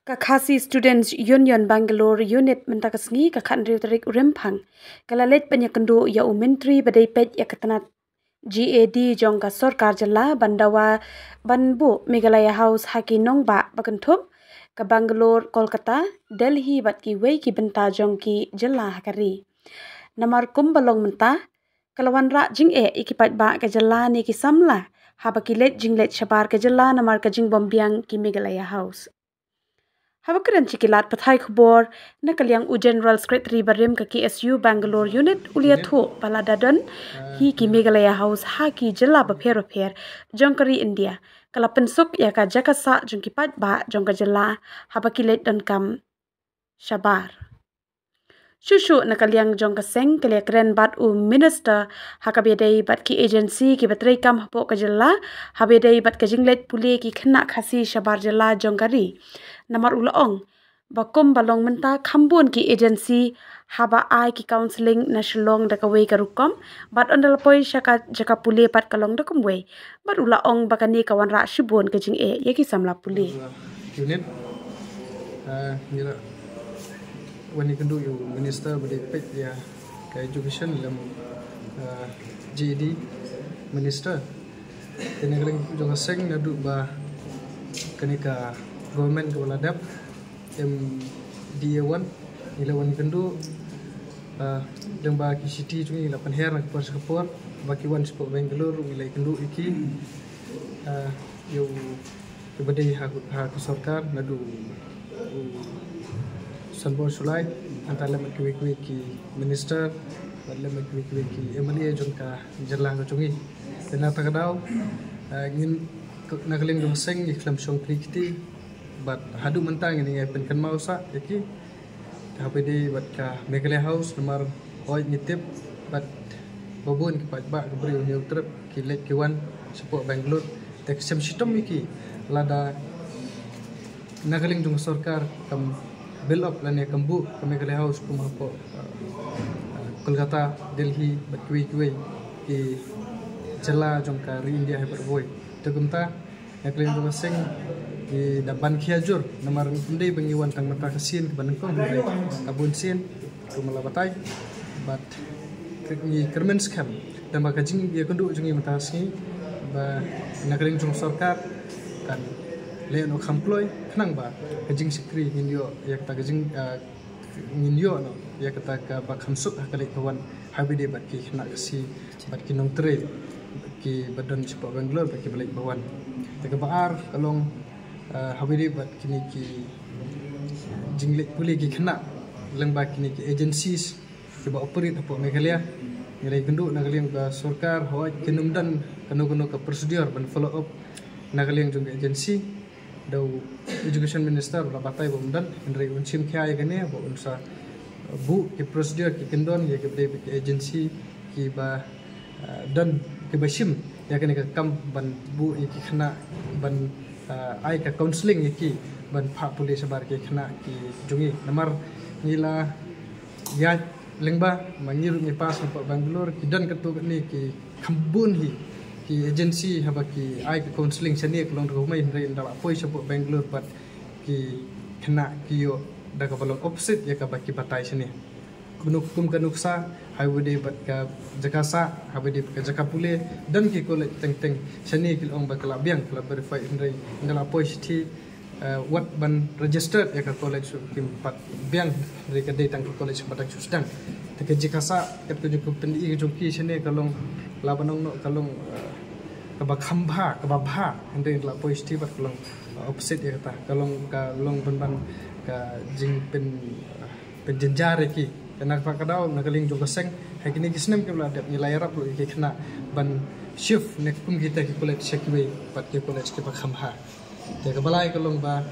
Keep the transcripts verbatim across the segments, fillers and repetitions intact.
Ka Khasi Students Union Bangalore Unit mynta ka sngi ka khathynriew tarik u Rymphang ka la leit ban ïakynduh ïa u Myntri ba dei peit ïa ka tnat G A D jong ka sorkar jylla ban dawa ban buh Meghalaya House ha ki nongbah ba kynthup ka Bangalore, Kolkata, Delhi bad kiwei ki bynta jong ki jylla ha ka ri. Namar kumba long mynta ka la wanrah jingeh ïa ki paidbah ka jylla ne ki samla haba ki leit jingleit shabar ka jylla namar ka jingbym biang ki Meghalaya House. Haba kren sha ki lad pathai khubor na ka liang u General Secretary barim ka K S U Bangalore Unit u la ïathuh ba la da don hi ki Meghalaya House ha ki jylla bapher bapher jong ka ri India ka la pynsuk ïa ka jaka sah jong ki paidbah jong ka jylla haba ki leit donkam shabar. Shuh shuh na ka liang jong ka seng ka la ïakren bad u Minister ha kaba ïadei bad ki agency kiba treikam hapoh ka jylla haba ïadei bad ka jingleit pule ki khynnah Khasi shabar jylla jong ka ri. Namar u la ong ba kumba long mynta kham bun ki agency haba ai ki counselling na Shillong da kawei ka rukom bad ynda la poi sha ka jaka pule pat ka long da kumwei. Bad u la ong ba kane ka wanrah shibun ka jingeh ïa ki samla pule. Unit, uh, ngi la wan ïakynduh ïa u Minister ba dei peit ïa ka Education lem, uh, G A D Minister. Te na ka liang jong ka seng naduh ba kane ka government kaba la dep M D A one ngi la wan ïakynduh, uh, dang ba ki shithi jong ngi la pynher na ka por sha ka por ba ki wan shapoh Bangalore ngi la ïakynduh ïa ki, uh, ïa u kiba dei ha, ha ka sorkar naduh u Sanbor Shullai, hangta lem bad kiwei kiwei ki minister bad lem bad kiwei kiwei ki M L A jong ka jylla ka jong ngi. Te na kata ka daw, eh, ngin, na ka liang jong ka seng ngi khlem shong kti kti bad haduh mynta ngin ïa pynkynmaw sah ïa ki haba ïadei bad ka Meghalaya House namar hooid ngi tip bad ba bun ki paidbah ki briew Hynñiewtrep ki leit ki wan shapoh Bangalore. Te ka shem shitom ïa ki lada na ka liang jong ka sorkar kam build up lane kam buh ka Meghalaya House kum hapoh, uh, Kolkata, Delhi bad kiwei kiwei ki jylla jong ka ri India hi baroh kawei. Te kumta na ka liang jong ka seng ngi da ban khia jur namar ym dei ba ngi wan tang mynta ka sien kaba nyngkong, hynrei ka bun sien kumba la batai. Bad ngi kyrmen skhem tang ba ka jingïakynduh jong ngi mynta ka sngi ba na ka liang jong sorkar kan leh noh kham kloi khnang ba ka jingshakri ngin ïoh ïa kata ka jing, ah, ngin ïoh noh ïa kata kaba kham suk ha ka leit ka wan haba ïadei bad ki khynnah Khasi bad ki nongtrei kiba don shapoh Bangalore bad kiba leit ba wan. Te kaba ar ka long, ah, haba ïadei bad kine ki jingleit pule ki khynnah lyngba kine ki agencies kiba operate hapoh Meghalaya. Ngi la ïakynduh na ka liang ka sorkar hooid kin ym don kano kano ka procedure ban follow up na ka liang jong ka agency. Da u Education Minister u la batai ba ym don, hynrei un shim khia ïa kane ba un sa buh ki procedure ki kyndon ïa kiba dei ki agency kiba, ah, don kiba shim ïa kane ka kam ban buh ïa ki khynnah ban, ah, ai ka counselling ïa ki ban phah pule shabar ki khynnah ki jong ngi. Namar ngi la ïaid lyngba, ma ngi ruh ngi pass na pdeng Bangalore, ki don katto katne ki kham bun hi ki agency haba ki ai ka counselling shane ka long da kaba mei, hynrei ynda la poi sha pdeng Bangalore pat ki khynnah ki ïoh da kaba long opposite ïa kaba ki batai shane. Kum ka nuksa, haba ïadei bad ka jaka sah, haba ïadei bad ka jaka pule, don ki college teng teng shane ki la ong ba ka la biang, ka la verify, hynrei ynda la poi shithi, eh, wat ban registered ïa ka college ruh kim pat biang, hynrei ka dei tang ka college ba dang shu sdang. Te ka jaka sah, kat ka jaka pynïaid ka jong ki shane ka long, lah ban ong noh ka long, eh, kaba kham bha, kaba bha, hynrei la poi shithi pat ka long, eh, opposite ïa kata, ka long, ka long ban ban ka jingpyn, eh, pynjynjar ïa ki. Te na kata ka daw, na ka liang jong ka seng, ha kine ki snem kiba la dep ngi la ïarap ruh ïa ki khynnah ban shift na kum kita ki college sha kiwei pat ki college kiba kham bha. Te kaba lai ka long ba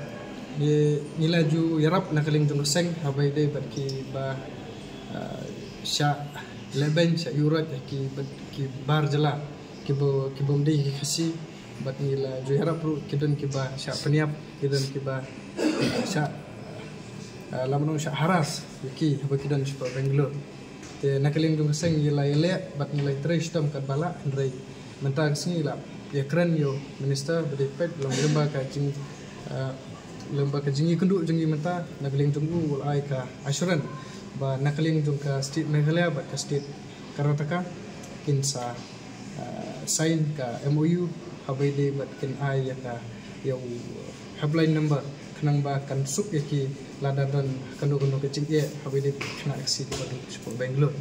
ngi, ngi la ju ïarap na ka liang jong ka seng haba ïadei bad kiba, ah, shah lehbeiñ, shah ïuhroit ha ki, ki bar jylla kiba, kibym dei ki Khasi, bad ngi la ju ïarap ruh, ki don kiba shah pynïap, ki don kiba, ah, shah, ah, lah ban ong shah harass ïa ki haba ki don sha pdeng Bangalore. Te na ka liang jong ka seng ngi la ïaleh bad ngi la ïatrei shitom katba lah, hynrei mynta ka sngi la ïakren ïa u minister ba dei peit lyngba ka jing, ah, Lem bad ka jingïakynduh jong ngi mynta, na ka liang jong u u la ai ka assurance ba na ka liang jong ka state Meghalaya bad ka state Karnataka kin sa, uh, sign ka M O U, haba ïadei bad kin ai ïa ka, ïa u helpline number, khnang ba kan suk ïa ki lada don kano kano ka jingeh, haba ïadei bad khynnah Khasi kiba duk shapoh Bangalore.